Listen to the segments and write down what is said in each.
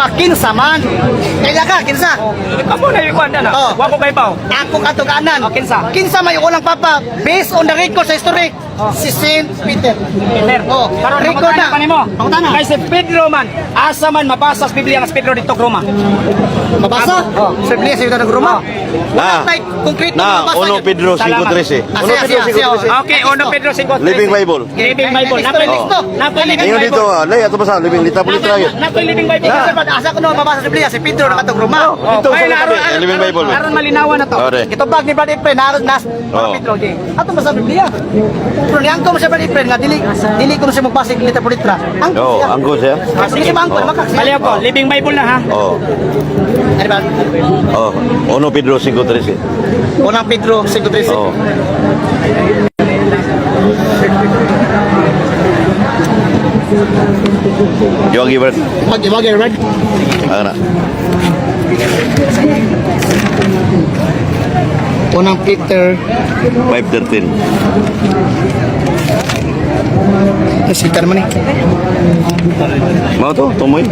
Roma, kinsa man? Kaila ka, kinsa? Amo na yung na. Oh. Wa ko kay baw. Ako katuganan. Oh, kinsa? Kinsa may unang papa? Based on the record sa history, si Saint Peter. Peter. Oh, Karon record na. pa nimo. Pangutana. Kay si Pedro man, asa man mabasa sa Biblia nga si Pedro dito Roma. Mabasa? Oh. Sa Biblia sa ng Roma. Wala Na. tay konkreto Na, mabasa 1 yun. Pedro Salamat. 5:13. Ah, 1 siya, Pedro siya, siya. 5:13. Okay, 1 Pedro 5:13. Living Bible. Living Bible. Next to, Napay next to. Napay Living Ingon Bible. dito, lay ato pa sa living litra litra yun. Napay Living Bible. Sir, Brad, asa ko no mabasa sa Biblia si Pedro nakatog Roma. Oh, Dito sa ay, tabi, Living Bible. Aron malinawan na to. Ore. Ito bag ni Brad Efren, naros nas Oh. Pedro okay. Ato ba sa Biblia? Pero niangko mo siya Brad Efren nga dili dili ko na siya magbasa litra por litra. Angko Oh, siya. angko siya. Ah, sige, maangko Oh. makak siya. Baliw ko, Living Bible na ha. Oh. Ano ba? Oh, 1 Pedro 5:13. Unang Pedro 5:13. Oh. Yogi Brad. Mag-iwagay, Brad. Ana. Unang Peter 5:13. Nasita naman eh. Mao to, tumoy.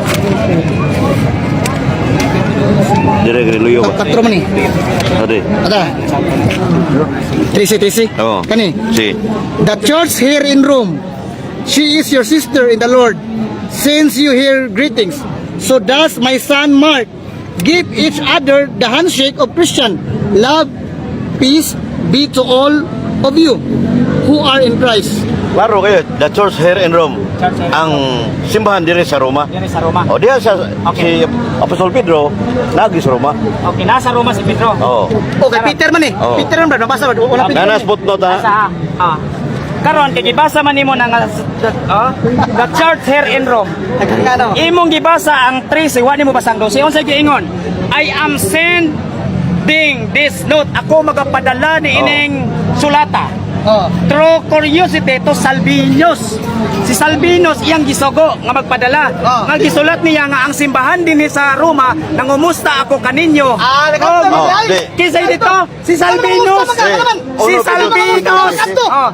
Dire gre luyo ba? Katro man eh. Ade. Ata. 13, 13. Oh. Kani. Si. The church here in Rome, she is your sister in the Lord, sends you here greetings. So does my son Mark. Give each other the handshake of Christian. Love, peace be to all of you who are in Christ. Klaro kayo, the church here in Rome. Church here in Ang simbahan dire sa Roma. Yan sa Roma. O diha sa Okay. si Apostol Pedro nagi sa Roma. Okay, nasa Roma si Pedro. Oh. Okay, Peter man eh. Oh. Peter man, Brad. Mabasa ba? Wala Peter. Nanas footnote ha. Nasa ha. Ah. Karon kay gibasa man nimo na nga oh, the church here in Rome. Nagkano? Imong gibasa ang 13, wa nimo basang 12. Unsa giingon? I am sending this note. Ako magapadala ni ining sulata. Oh. Through curiosity to Salvinos. Si Salvinos iyang gisugo nga magpadala. Oh. Nga gisulat niya nga ang simbahan dinhi sa Roma nangumusta ako kaninyo. Ah, nagkano Oh, ay. di. Kinsa dito? Si Salvinos. Ano, ano, ano, Si ano, Salvinos. ano, Oh.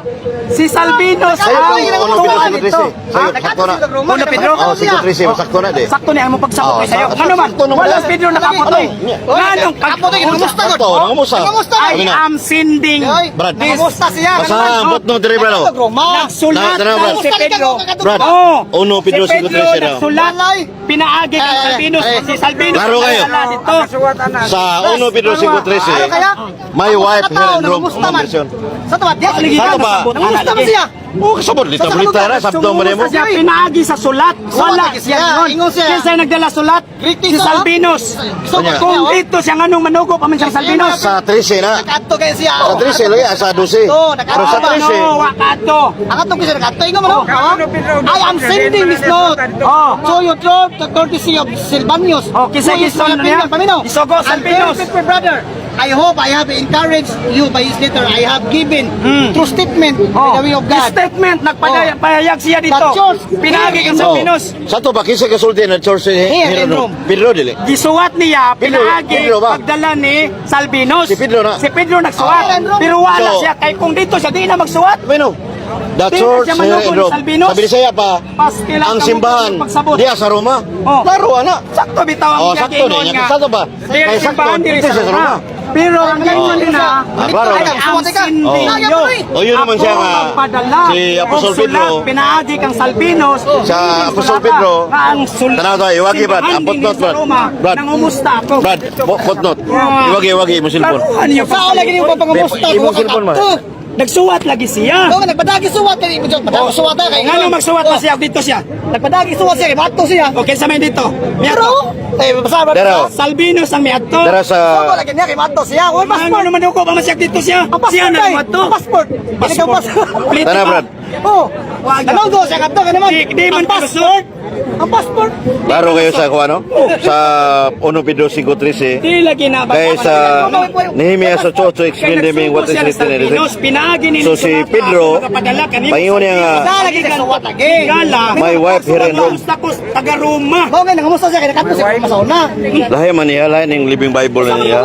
Si Salvinos. Sayo ang po, uno Pedro tuwa 5:13. dito. Sayo, Ha? sakto na. Uno Pedro? Oh, 5:13, sakto na di. Sakto ni ang mo pagsabot Oh, ko sayo. Ngano man? sakto naman. Wala Pedro nakapotoy. Ano? Nganong pag Kapotoy, nangumusta god. Sakto, nangumusta. Nangumusta. I Sabi na. am sending Oy, Brad. Nangumusta siya. Basta ang footnote dire brad. oh. Roma. Nagsulat Na- daw si Pedro. Brad. Oh, Uno Pedro si Pedro 5:13 daw. nagsulat. Walay. Pinaagi kang Ay, ay, Salvinos. ay. Si Salvinos Klaro kayo. nagpadala dito. Sa 1 Pedro 5:13. Ano kaya? My wife here in Rome. Nangumusta man. Version. Sa tuwa, diya. Sa to ba? Nangumusta man siya. Oh, kasabot litra litra na sabto man nimo. Sumusta siya pinaagi sa sulat. Wala Suwat siya siya. yun. Ingon siya. Kinsa nagdala sulat? Greetings, Si oh. Salvinos. So, Kanya. Kung dito siya nganong manugo pa man siyang Salvinos. Sa 13 na. Nakadto kayo siya. Sa 13 lagi sa 12. Oh, nakaadto Pero sa ba? 13 No, wa ka to. Ang atong kasi nakadto ingon man oh. I am sending this note. Oh. So you throw the courtesy of Silvanius. Oh, kinsa who is gison my niya? opinion, Paminaw. Isugo, I'm very Silvanus. grateful, brother. I hope I have encouraged you by his letter. I have given true statement by the way of God. Statement nagpadaya pahayag siya dito. The church Pinaagi kang Oh. Salvinos. Sa to ba kinsa kasulti na church Here here in in Rome? Rome. Pedro dili. Gisuwat niya, Pedro, pinaagi Pedro ba? pagdala ni Salvinos. Si Pedro na. Si Pedro nagsuwat. Oh. Pero wala So- siya kay kung dito siya di na magsuwat. Bueno, the Di na church siya here in manugo ni Rome. Salvinos. Sa Binisaya pa, Pastilan ang ka mo simbahan pagsabot. diya sa Roma. Oh. Klaro ana. Sakto bitaw ang Oh, sakto giingon ni. nga. Sakto ba? Di Kay sakto simbahan diri dito sa siya sa Roma. Roma. Pero ang ingon na, Ah, klaro. I am sending Oh. you. Oh, yun naman siya Ako nga, magpadala si Apostol og sulat, Pedro. Pinaagi kang Salvinos. Sa Apostol Pedro, Nga ang tanaw tayo, iwagi, Brad. simbahan Ang dinhi footnote, sa Brad. Roma, Brad. Nangumusta ako. Brad, footnote. Iwagi, iwagi mo cellphone. Laruhan niyo. Sao lagi niyo papangamusta? Imong cellphone man. Nagsuwat lagi siya. Oo, nagpadagi suwat kay imong padagi suwat kay. Ngano magsuwat pa siya dito siya? Nagpadagi suwat siya kay mato siya. Okay sa may dito. Pero Miadto. eh basta ba? Dero. Salvinos ang miadto. Dara sa Sao lagi niya kay mato siya. Uy, passport. Ano naman ko pa siya dito siya. Ang passport Siya na ay. miadto. Ang passport. Passport. Passport. Tara, Brad. Oh. Nanogo siya kadto ka naman. Di man Ang passport. Ang passport. Klaro kayo sa kuano? Sa 1 Pedro 5:13. Di lagi na Kay sa Nehemiah sa 8 explain them what is written in it. Pinaagi ni So si Pedro, pangingon niya nga, Sa lagi ka suwat lagi. Gala. My wife here in Rome. Nangamusta ko taga Roma. Mao nga nangamusta siya kay nakadto siya kay masauna. Lahi man niya, lahi ning Living Bible na niya.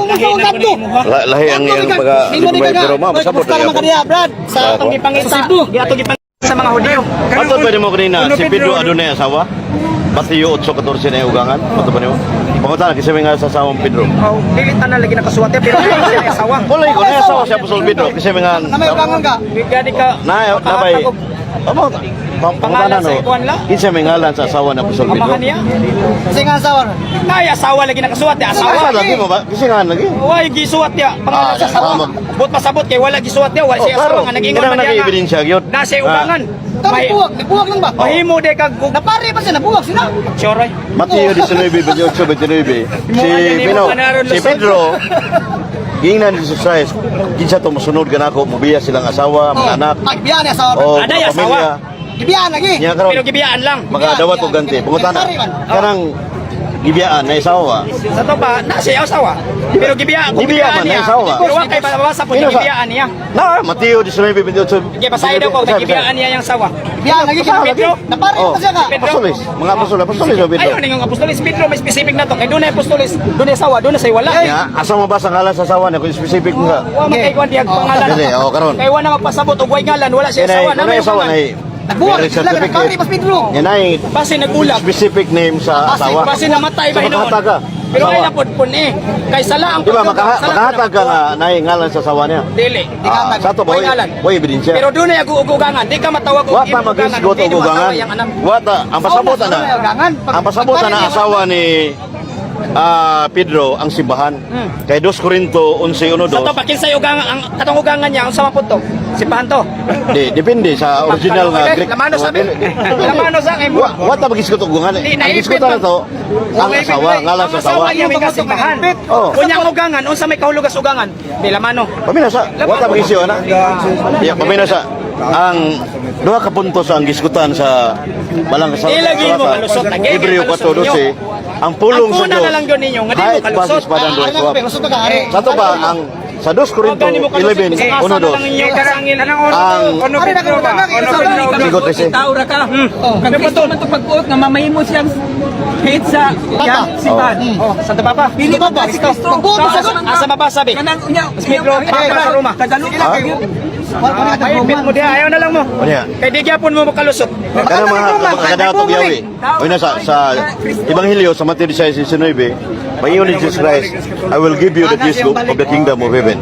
Lahi ang iyang pagka Living Bible pero ma masabot Kamusta naman na kaniya, Brad? Sa Sa Gipangita. Sa Cebu. Giato gipangita sa mga Hudiyo. Ato pwede mo kanina si Pedro adunay asawa? Mateo 8:14 na yung ugangan. Mato ba nimo? Pangutana kinsa may ngalan sa asawang Pedro. Oh, dili tanan lagi nakasuwat ya, pero dili siya asawa. Wala ko na asawa si Apostol Pedro kasi may ngalan. Na may ugangan ka. Gani ka. Na nabay. Amo pangutana Pangalan no. sa ikuan la? Kinsa may ngalan sa asawa ni Apostol Pedro? Amahan niya. Kasi nga asawa. Nay asawa lagi nakasuwat ya, asawa. Asa lagi mo ba? Kasi ngalan lagi. Way gisuwat ya. Pangalan Ah, sa asawa. tama. But pasabot kay wala gisuwat niya, wala Oh, siya asawa klaro. nga nag-ingon Kanang man niya. nag-ebidensya gyud. Na siya ugangan. Tapos May buwag, nagbuwag lang ba? mahimo de kag Napare pa siya, nabuwag sila. Choroy. Mateo 19:28, 29. Si Pino, si Pedro, giingnan ni Jesus Christ, kinsa to mosunod kanako, mobiya silang asawa, mga anak, Ay, biyan niya asawa. o Aday, mga asawa. pamilya. Gibiyaan lagi. Niya karon Pero gibiyaan lang. makadawat og ganti. Pangutana, kanang gibiyaan na asawa. Sa to pa, na siya asawa. Pero gibiyaan, kung Gibiyaan gibiyaan man, niya. na asawa. Pero wa kay babasa po Pero sa- gibiyaan niya. Na, Mateo 19:28. Sige, basahin daw ko, kay gibiyaan niya yung asawa. Biyaan lagi. Basta, Pedro. Napare Oh. pa siya ka. Pedro. Apostoles, mga apostoles, apostoles o Pedro. Ayun, yung apostoles, Pedro, may specific na to. Kay doon na apostoles, doon na asawa, doon na say wala. Nya, asa mo ba sa ngalan sa asawa niya kung specific mo ka? Wa man kay kuan diyang pangalan. Dili, oh, karon. Kay wa na magpasabot og way ngalan, wala siya Kanay, asawa. Na kanay may asawa ugangan. na Nagbuwag marriage sila, napare certificate. pa si Pedro. Nya nay Base nagulag. specific name sa asawa. Base namatay ba So, hinuon? makahatag ka. Pero ay Asawa. lapod pun eh. Kay sala ang Di ba pagdugang, makaha, sala makahatag ka nga nay ngalan sa asawa niya? Dili. Ah, sa to ba? Way ngalan. Way ebidensya. Pero doon na ugugangan, di ka matawag og Wa ta imong ugangan, magisgot di og mo asawa ugangan. yang anak. Wa ta ang pasabot Sauna, ana. sauna, ugangan. Ang pasabot ana asawa ni Pedro ang simbahan. Kay 2 Corinto 11:1 Sa to pa kinsay ugangan ang katong ugangan niya unsa man pud to? Simbahan to. Di depende sa original nga Greek. Lamano sabi. Lamano sa kay mo. Wa ta magisgot og ugangan. Di, Ang naipit gisgutan man. na to ang asawa, ngalan Ang sa asawa asawa. niya may kasimbahan. Oh. Kunya ang ugangan, unsa may kahulugas ugangan? Di lamano. Pamina sa, wa ta magisyo ana. Ya, pamina sa ang duha ka puntos ang gisgutan sa balang sa Di lagi mo kalusot, lagi Hebreo kalusot 4:12 ang pulong Ang sa kuna Dios. na lang yun ninyo, nga di mo Kahit kalusot. basis pa ng Ah, ano duha. ka, lusot ka, ari. Sa to pa ang sa 2 Corinto Huwag gani mo kalusot, 11:1-2 asa na lang inyo kasangil. ang Ari, nagbuwag na. Sigot trese. Tao ra ka. Kag Kristo man to pag-uot nga mamahimo siyang hate sa yang simbahan. Oh, Santo Papa. Pili mo ba si Kristo? Pag-uot mo sa Asa mabasa be? Kanang unya, Pedro, Papa sa Roma. Tagalog. Paipit mo diha, ayaw na lang mo. Unya. Kay di gyapon mo makalusot. Kanang mga kadawat og yawi. Uy na sa Ebanghelyo sa Mateo 16:19, Pangingon ni Jesus Christ, "I will give you the keys of the kingdom of heaven."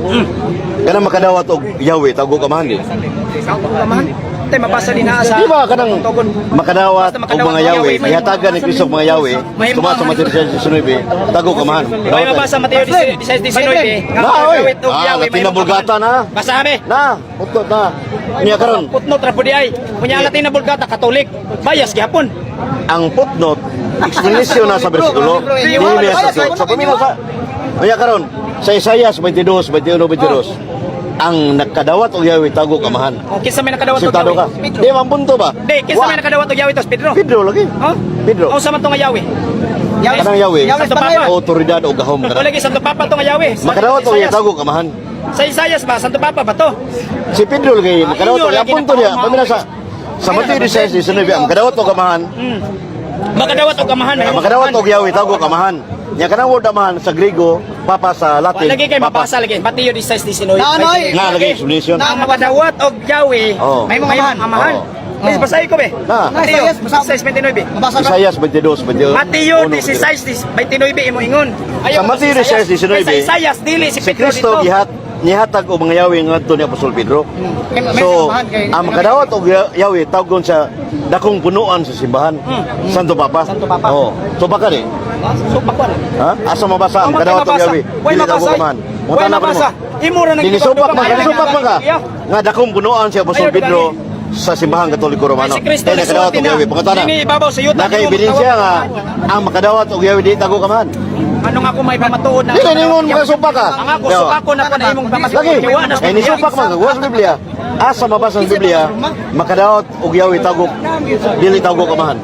Kanang makadawat og Yahweh, tawag og amahan di. Tay mabasa din na sa Di ba kanang Tugon. makadawat Basta og makadawat mga og Yahweh, Yahweh, ihatagan ni Kristo og mga Yahweh, Mahimo. tuma sa Mateo 16:19, tago kamahan. May mabasa Mateo 16:19. Nga Na, oy. makadawat og Ah, Yahweh, Latina mahimo Vulgata na. Basa kami. Na, utot na. Niya karon Putnot ra pud di ay. Kunya ang Latina Vulgata Katolik. Bias gyapon. Ang footnote explanation na sa bersikulo. Dili sa sa pamina sa Kaya karon sa Isaias 22, 21, 22 ang nakadawat og Yahweh tago kamahan. O kinsa may nakadawat og Siptado ka. Yahweh? Di man punto ba? Di kinsa Wa. may nakadawat og Yahweh tos Pedro? Pedro lagi. Ha? Pedro. O sa man to nga Yahweh? Kanang Yahweh. Santo Papa. Otoridad og gahom Wala kana. lagi Santo Papa to nga Yahweh. Sa Makadawat og Yahweh Isaias. tago kamahan. Sa Isaias ba Santo Papa ba to? Si Pedro lagi makadawat inyo og lagi ang punto niya. napakamaw. Pamina sa Mateo 16, 19 ang makadawat og kamahan. Makadawat og amahan. Ang makadawat og Yahweh tago kamahan. Nya kanang word amahan sa Griego, papa sa Latin. Lagi kay papa. mabasa lagi. Mateo 16:19. Na, ano, ay. Nga lagi explanation. Ang makadawat og Yahweh Oo. may mga amahan. Amahan. Oo. Mas basahin ko be. Na. Mateo Isaias, basa. 16:29. Mabasa ka. Isaias 22, 21. Mateo 16:29 imo ingon. Ayaw Sa Mateo 16:19, Sa Isaias dili si Si Pedro Kristo dito. gihat nihatag og mga yawi ngadto ni Apostol Pedro. So, ang makadawat og Yahweh tawgon sa dakong punuan sa simbahan. Santo Papa. Santo Papa. Oh, so baka ni. So pakwan. Ha? Asa mabasa ang makadawat og Yahweh? Way Dili tago mabasa. kamahan. Way Mutana pa nimo. mabasa. Imo ra nang Dinisupak man, dinisupak man ka. Yeah. Nga dakong punuan si Apostol Ayaw, Pedro sa simbahan Katoliko Romano. Ay, si Kristo Kaya nakadawat nagsuwati og na. Yahweh. Pangutana. Dini ibabaw sa yuta. Naka ebidensya nga ang makadawat og Yahweh di tago kamahan. Ano nga ako may pamatuod na. Dili ningon makasupak ka. Ang ako supa ko na po na imong pamatuod. Lagi. Kay wa na sa Eh nisupak man wa sa Biblia. Asa mabasa sa Biblia, makadawat og Yahweh tagok dili tagok kamahan.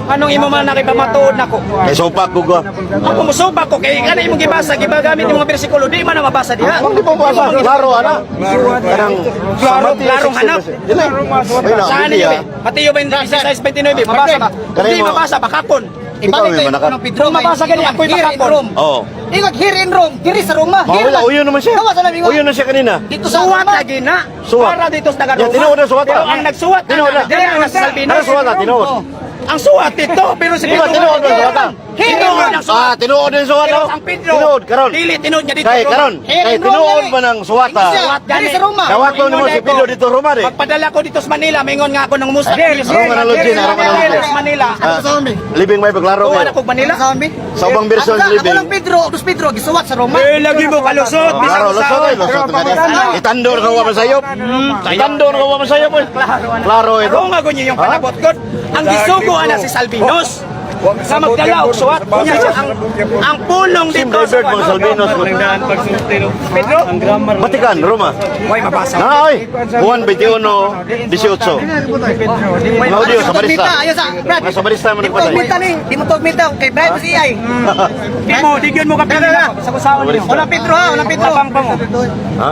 Anong imo man nakipamatuod nako? Kay supak ko ga. Ako musupak ko kay kana imong gibasa gibagamit imong mga bersikulo di man na mabasa diha. Kung di pa mabasa, klaro ana. Kanang Klaro, klarong hanap. Dili. Ay na, Saan Biblia. ninyo eh? Mateo 26:29 mabasa ba? Kanay Di mo- mabasa bakakon. Ikaw may manakat. Kung mabasa gani ako'y Here in bakakon. Rome. Oo. Ingag here in Rome, diri sa Roma. Here Mawala, lang. uyo naman siya. Gawa sa lamig. Uyo na siya kanina. Dito sa Suwat Roma. lagi na. Suwat. Para dito sa taga Ya, tinuod na suwat. Pero ang nagsuwat Tinuod na. dili ang nasa Salvino. Ano suwat, tinuod. Ang suwat dito, pero si Di ba Pedro tinuod ang suwata? Tinuod ang suwat. Ah, tinuod ang suwata. Pero ang Pedro, Tinuod karon. dili tinuod niya dito. Kay karon, Here kay in Rome, tinuod gani. man ang suwata. Siya, diri sa Roma. Dawaton nimo si Pedro dito Roma di. Magpadala ko dito sa Manila, mingon nga ako ng musta. Arong analogy na, arong analogy. Sa Manila. Ano sa bi? Living may paglaro Tuwa kayo. na kog Manila. Ano sa bi? Sa ubang version Ako living. lang Pedro, dos Pedro gisuwat sa Roma. Eh, lagi mo kalusot. Oh, Klaro, lusot ay, lusot ka niya. Itando na kawa masayop. Itando na kawa masayop. Oy. Klaro ito. Klaro nga gunyo yung panabot god. Ang gisugo ana si Salvinos. Sa magdala og suwat niya siya ang pulong Sim dito sa divert mga Salvinos. Pedro, Vatican, Roma. way mabasa. Na oy. Juan 21, 18. Mga audio sa barista. Ayo sa Brad. Mga sa barista mo Di mo nagpatay. tugmita ni, di mo tugmita kay Brad si ay. Di mo, di gyud mo kapil. Sa kusaon niyo. Wala Pedro ha, wala Pedro. Tabang pa mo. Ha?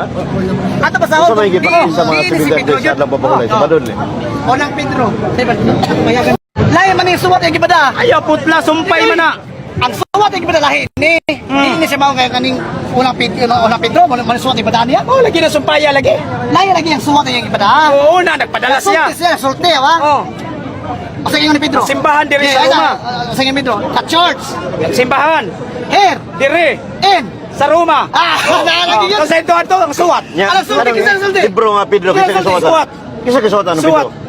Ato ba sa Sa may gipakita sa mga si civil Pedro sa adlang papakulay sa Badon eh. Unang Pedro. Lahi man ni suwat yung gibada. Ayaw putla sumpay man na. Ang suwat yung gibada lahi ni. Dili ni siya mao kay kaning unang Pedro, unang Pedro mo man suwat yung gibada niya. Oh, lagi na sumpaya lagi. Lahi lagi ang suwat yung gibada. Oo na nagpadala siya. Sulti siya, sulti wa. Oh, Asa ingon ni Pedro? Simbahan diri sa Roma. Asa ingon ni Pedro? The church Simbahan here dire in sa Roma. Ah, lagi yun. Kasi ito ato ang suwat. Nya, Alam, sulti, kanang kisa sulti. Libro nga Pedro Kisa kisa sulti, kisuwatan. Suwat. Kisa kisuwatan ng Suwat. Pedro.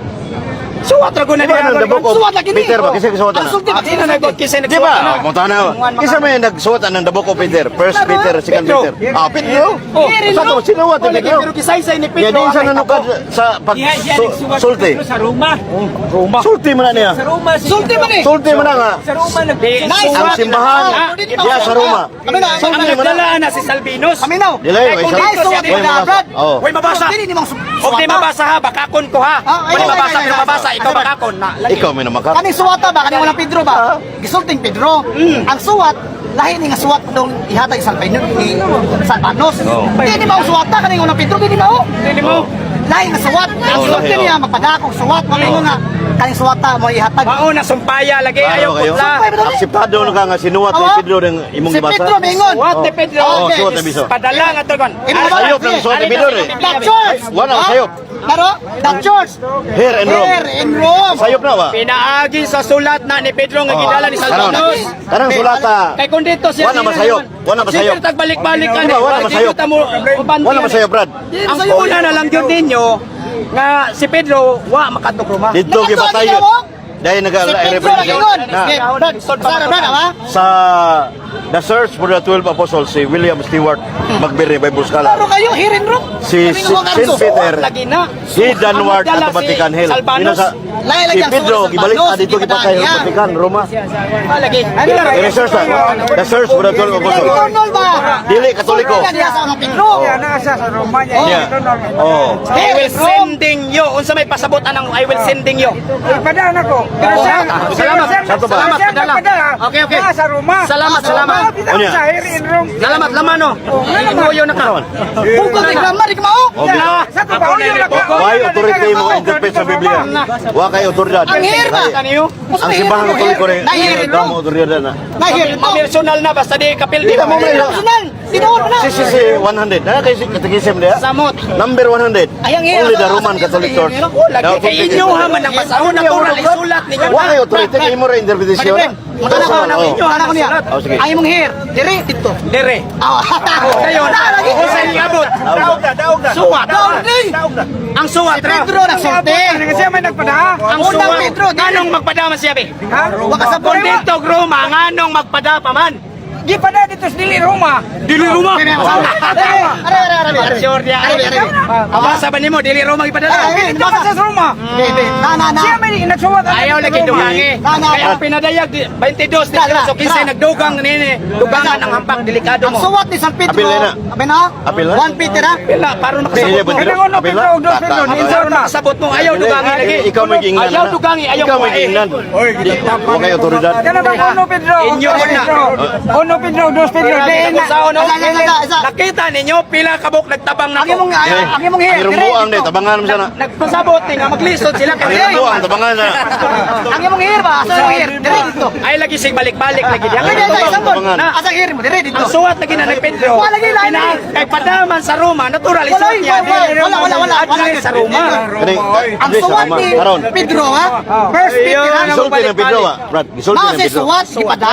Suwat ra gud na Di ba diha. nang the book of Suwat lagi ni. Peter ba kisa kisuwatan Ang na? sulti ba? Di na nagod kisa Di ba? nagsuwat na. Mo tanaw. Kisa may nagsuwatan ng the book of Peter. First Peter, second Pedro. Peter. Ah, Pedro. Oh. Sa to sinuwat ni Oh, lagi Pedro. pero kisaysay ni Ya Pedro. din sa ang nanukad sa pag sulti. Sa Roma. Roma. Sulti man na niya. Sa Roma. Sulti man eh. Sulti man na nga. Sa Roma nag Nice. Ang simbahan Ah, diya sa Roma. Kami na. Ang Sulti man na. nagdala na si Salvinos. Kami na. Dili, Kay kung way dito siya Suwat di Way na, mabasa. Brad. Oh. Way mabasa. Dili ni mong Og di mabasa ha, bakakon ko ha. Ah, ay, Wala ay, mabasa ay, pero ay, mabasa, ay, ikaw ay, bakakon na. Lagi. Ikaw may namakar. Kaning suwata ba? Kaning walang Pedro ba? Gisulting Pedro. Ang suwat, lahi ni nga suwat nung ihatag sa Salvino ni Salvanos. Oh. Di ni mao suwata kaning unang Pedro, di ni mao. Dili mo. Lahi nga suwat. Ang Oh, suwat lahi, niya oh. magpadakong suwat, mamingon nga kaning suwata mo ihatag. Mao na sumpaya lagi Klaro ayaw kayo. putla. Akseptado na ka nga sinuwat ni Awa. Pedro ng imong Si gibasa. Pedro mingon. Suwat ni Pedro. Oh, Okay. suwat ni Biso. Padala nga to kon. Imo ba? Sayop ng suwat ni Pedro eh. The church. Wala, Ha? sayop. Laro, the church. Here in Rome. Here in Rome. Sayop na ba? Pinaagi sa sulat na ni Pedro nga Oh. gidala ni Karon, Salvanos. kanang sulata. Kay kung dito siya Wala masayop. Wala masayop. Sige tagbalik-balik ka Di ba, wala masayop. Wala masayop, Brad. Ang una na lang yun ninyo nga si Pedro wa makadtog Roma. Dito Nakatuwa gipatayon. niya mo? Dahil Si Pedro nag-reference nagingon. Na Sige, Brad, Sara, Brad, ha? sa The Search for the 12 Apostles si William Stewart McBirney Bible Scholar. Laro kayo, here in Rome. Si Kami nga Saint mga Peter Lagi na. si Danward Ang at nagdala si Vatican Hill. Salvanos. Yun sa- Lahi lagi Si ang Pedro suwat sa gibalik Salvanos, dito gipatay gibadaan niya. Vatican Roma. Ah, lagi. I-research na. The Search for the 12 Apostles. Eternal ba? Dili Katoliko. Sulti na diha sa unang Pedro. Nasa sa Roma niya. Yeah. Oh. I will sending you. Unsa may pasabot anang I will sending you. Ipadaan ako. Pero siya, Salamat. Santo ba? Salamat, siya padala. nagpadala. Okay. Nasa Roma. Salamat, salamat. Unya. Sa here in Rome. Salamat laman no. Ingoyo na ka. Bukod kay grammar, di ka mao. Okay. Sa to ba? Uyo na ka. Why authority mo interpret sa Biblia? Wa kay otoridad. Ang here ba? Kaniyo. Ang simbahan Katoliko rin. Na here in Rome. Kamo otoridad na. Na here in Rome. Personal na basta di kapil di. Di na mo may Personal. Tinuod mo na. CCC 100. Na kay katekisim diya. Samot. Number 100. Ay, ang here. Only the Roman Catholic Church. Oh, lagi kay inyo ha man ang basahon natural isulat ninyo. Wa kay authority kay imo ra interpretasyon. Muna ko Oh. inyo, anak ko niya. Oh, sige. Ay mong here, dire dito. Dire. Ah, Kayon. Na lagi. Unsay niabot? Daog na, daog na. Suwat. Daog ni. Ang suwat Si ra. Pedro nagsulti. Kasi may nagpadala. Ang Unang suwat. Pedro, dire. Nganong magpadama siya be? Ha? Wa ka sa Kung dito Roma, nganong magpada pa man? Gipada dito sa dili Roma. Dili Roma. Are, are, are, are. Sure dia. Are, are, are. Abasa ba nimo dili Roma gipadala? Ay, Dito ka sa Roma. Bebe, na na na. Siya may nagsuwat. Ayaw lagi dugangi. Na, na. Kaya ang pinadayag di- 22 ni Na, na, so kinsay na. nagdugang nini, dugangan ang hampak delikado Ang mo. suwat ni San Pedro. Apil na. Apil na. Apil na. 1 Peter ha. Pila para Dili makasabot mo. ba Kaya ono Apil na? Pedro, dos Pedro, Ta- ta- Para makasabot mo ayaw dugangi lagi. Ikaw may giingnan. Ayaw na. dugangi, ayaw Ikaw may kuwae. giingnan. Wa kay otoridad. Kana bang ono Pedro? Inyo Ono na. Pedro. Ono Pedro, 2 Pedro, diin na. Sa ono, Isa, isa, isa, isa. Nakita ninyo pila kabuk nagtabang Ang nako. imong ang imong hair. Ang Dire irumbuang di, dito. tabangan mo sana. Nagpasabot ni nga maglisod sila Ang kay irumbuang, tabangan na. Ang imong hair ba? Asa imong hair? Dire dito. Ay lagi sig balik-balik lagi diya. Dire dito, isa Tabangan. Asa hair mo? Dire dito. Ang suwat lagi na ni Pedro. Wala lagi, lain. Kay padaman sa Roma, natural Wala, isuot niya. wala, wala, wala, wala. Address sa Roma. Kani, Ang address sa suwat Roma. ni Karon. Pedro ha? First Peter ha? Gisulti ng Pedro ba? Brad, gisulti Mao ng si Pedro. suwat gipada.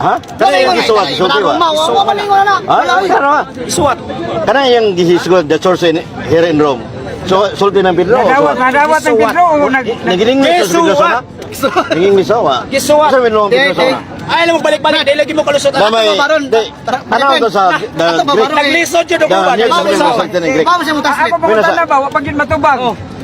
Ha? Kana yung gisuwat, gisulti ba? Wa man ingon na. Ha? Wala oy. Kana ba? Suwat. Kana yung gihisgot the source in here in Rome. So sulti ng Pedro. o Nadawat, suwat? nadawat ng Pedro o nag Nag-English sa Pedro Gisuwat. sana? Nag-English wa? Gisuwat. Sa Pedro Pedro sana. Ay alam mo balik-balik dili lagi mo kalusot. Damay. Ato ba baron? Di, ano to sa the Ato ba Greek? baron? Naglisod yun The ako ba? New Naglisod. Testament ng Greek. Mao siya mo Ako translate. pangutan na ba, wa pag yun matubag.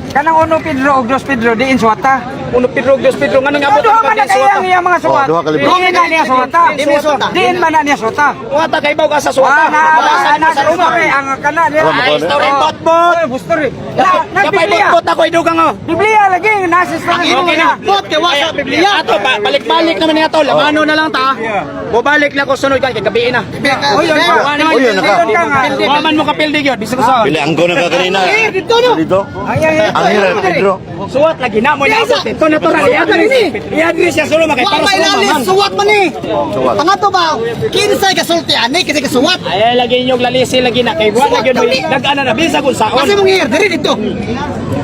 Kanang 1 Pedro og 2 Pedro diin suwata. 1 Pedro, 2 Pedro nga nang abot Duha ang man na kanyang kaya suwata. ang iyang mga suwat. Oh, duha ka libro. Diin na niya suwata. Diin niya suwata. Diin man na niya suwata. Wata kay baw ka sa suwata. Ah, na, Mabasa na, mo sa Roma. story ang kana niya. Alam mo Ay, ko, ano? story bot-bot. Oy, story. Na, na Kapay Biblia. bot-bot ako idugang oh. Biblia lagi nasa story. Ang imong Okay na. bot kay wa sa Biblia. Ato pa balik-balik naman niya to. Lamano na lang ta. Bubalik lang ko sunod kay gabi na. Oy, Oy, yun, naka. Waman mo kapildig yun. Bisag ko sa. Pili angko na ka kanina. Eh, dito no. Dito. Ay, ay, ay. Ang hirap Pedro. Suwat lagi na mo na abot. Ito natural i-address. I-address siya solo makay Wa para may sa Roma. lalis Man. suwat man ni. Suwat. Ang ato ba? Kinsay kasulti ani kasi kasuwat. Ay lagi inyong lalisi lagi na kay wa Suwat lagi kami. nag-ana na bisag kung saon. Kasi mong hair dire dito.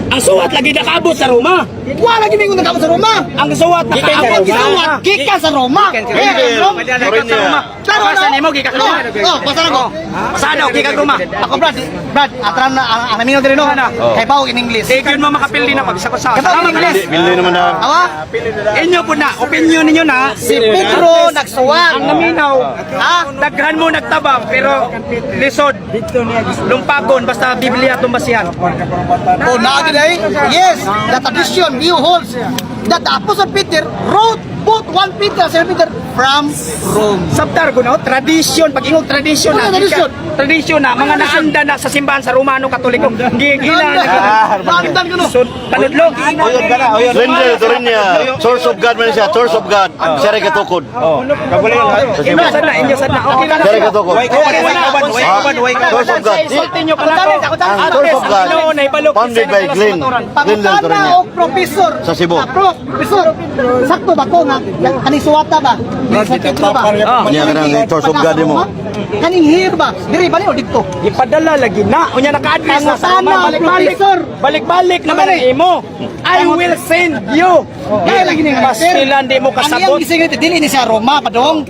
Ang suwat lagi nakaabot sa Roma. Wa lagi mingon nagkaabot sa Roma. Ang suwat Ang nakaabot sa gisuwat gikan sa Roma. Here in Rome. Gikan sa Roma. Klaro Basa na. nimo gikan sa Roma. Oh, basa na ko. Basa na gikan Roma. Ako Brad, Brad, atram na ang naminaw diri no. Kay bawo in English. Di gyud mo makapildi na pag bisa ko sa. Kapag Salamat English. guys. Bili naman na. Awa, Inyo po na, opinion ninyo na. si Pedro nagsuwat. Ang naminaw, Ha? daghan mo nagtabang pero lisod. Lumpagon basta Biblia itong basihan. Oh, naa gid ay. Yes, the tradition view holds that the Apostle Peter wrote both 1 Peter and 2 Peter from Rome. Sabtar ko no, tradition, pag ingog tradition na. Ano tradition? Tradition na, mga naanda na sa simbahan sa Romano Katoliko. Gigila na. Nandan ko no. So, panudlog. Surrender to rin niya. Source of God man siya. Source of God. Siya rin katukod. Sa Inyo Cebu. sad na, inyo sad na. Okay lang. Siya rin katukod. Wala. Source of God. Isulti nyo ka lang. Ang Source of God. Founded by Glenn. Glenn Pangutana Torenia. og professor. Sa Cebu. Ah, prof, professor. Sakto ba ko nga kaning suwata ba? Sa Pedro ba? Niya ka ng source of God mo. Kaning here ba? Diri ba ni o didto? Ipadala lagi na. Unya naka-address na sa Roma. Pangutana, Balik-balik. professor. Balik-balik naman ang imo. I will send you. Kaya lagi ni nga. sir. Pastilan di mo Ang iyang kasabot. gisingit dili ni sa Roma padong.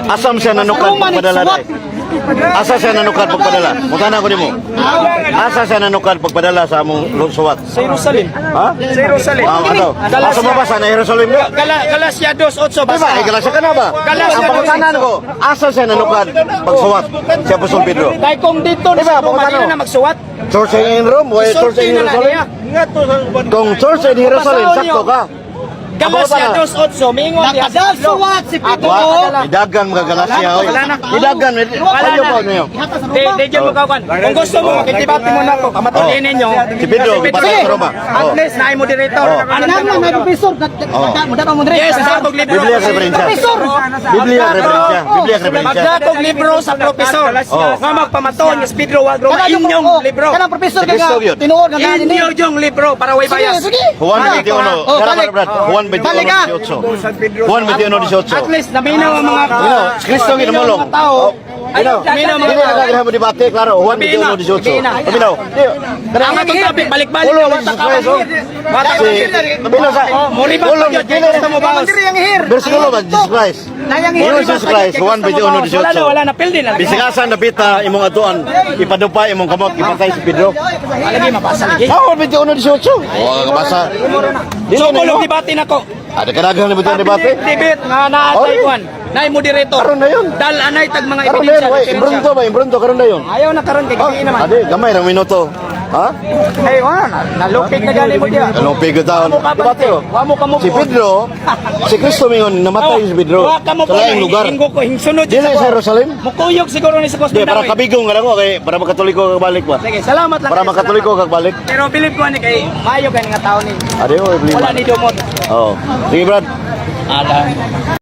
Asam siya Sa nanukad Roma ni pagpadala suwat. dai. Asa siya nanukad pagpadala? Mutana ko nimo. Asa siya nanukad pagpadala sa among suwat? Sa Jerusalem. Ha? Sa Jerusalem. Ah, ano? Asa mo ba sa na Jerusalem ba? Galatia 2:8 Di ba? basta. Ay, Galatia ka na ba? Galatia. Ang pangutanan ko, asa siya nanukad pagsuwat si Apostol Pedro? Kay kung dito na Diba, sa Roma, pangutana di na ko. na magsuwat. Church in Rome, why church Isulti in na na Jerusalem? niya. Kung church in Jerusalem, Basaon sakto niyo. ka. Galatia 2:8, mingon diya. Nakadal suwat si Pedro. Wa, idagan mga Galatia oy. Wala na. Idagan, Wala payo na. pa niyo. Ihata sa Di, Roma. di dyan mo kawan. Kung gusto mo, makitibati mo na ako. Pamatulin ninyo. Si Pedro, gipadala sa Roma. At Oh. least, naay moderator. Oh. Ano Anang na professor, mo dapat mo dire. Yes, sa akong libro. Biblia referensya. Professor. Biblia referensya. Biblia referensya. Magdakog libro sa professor. Oh. Nga magpamaton, nga si Pedro wag Roma. Kanang Inyong oh, libro. Kanang professor Si kay Cristo nga yun. tinuod nga gani ni. Inyo yung libro para way Sige, bias. sige. Juan Balik. 21. Oh, Tara, balik. Brad. Juan 21, Balik ah. 18. Juan 21, 18. At least, naminaw ang mga Minaw, si Cristo ginamulong. Naminaw ang mga tao. Minaw, Minaw ang mga Dili tao. na kaganahan mo debate, klaro. Juan 21, 18. Minaw. Ang atong topic, balik-balik Ulo na ni wata Jesus ka. Christ, oh. Wata ka. Si, minaw sa, Oh, moribat Ulo, pa yun. dili Gusto mo bawas. Diri ang here. Versikulo ba, Jesus Christ? Nayang here. Ulo Jesus Christ, Juan 21, 18. Wala na, wala na. Pildi na. Bisag asa napita imong atuan, ipadupa imong kamot, ipatay si Pedro. Lagi mabasa lagi. Ah, Juan 21, 18. Wa ka basa. Dili So, na kulong mo. debate na ko. Ada kadaghan na bitong debate. Debate nga naatay Oy. kuan. Naay moderator. Karon na yun. Dal anay tag mga Karon na yun, ebidensya. way. referensya. Imbrunto ba? Imbrunto, karon na yun. Ayaw na karon kay Oh, gabi naman. ade, gamay ng minuto. Ha? Ay, wala na. Nalupit na gani mo diya. Anong pigo taon? Wa mo ka Debate, oh. Wa mo ka mo. Si Pedro, si Kristo mingon, namatay si Pedro. Wa ka mo Sa laing lugar. Hinggo ko hingsunod Dili sa Jerusalem? Mukuyog siguro ni sa Di, para Costa kabigong ka lang ko, kay para makatoliko ka balik ba? Sige, salamat lang. Para kayo, makatoliko salamat. ka balik. Pero believe ko ani kay mayo kay nga tao ni. Ade, oh, Wala ni dumot. Oh. Sige, Brad. Ala.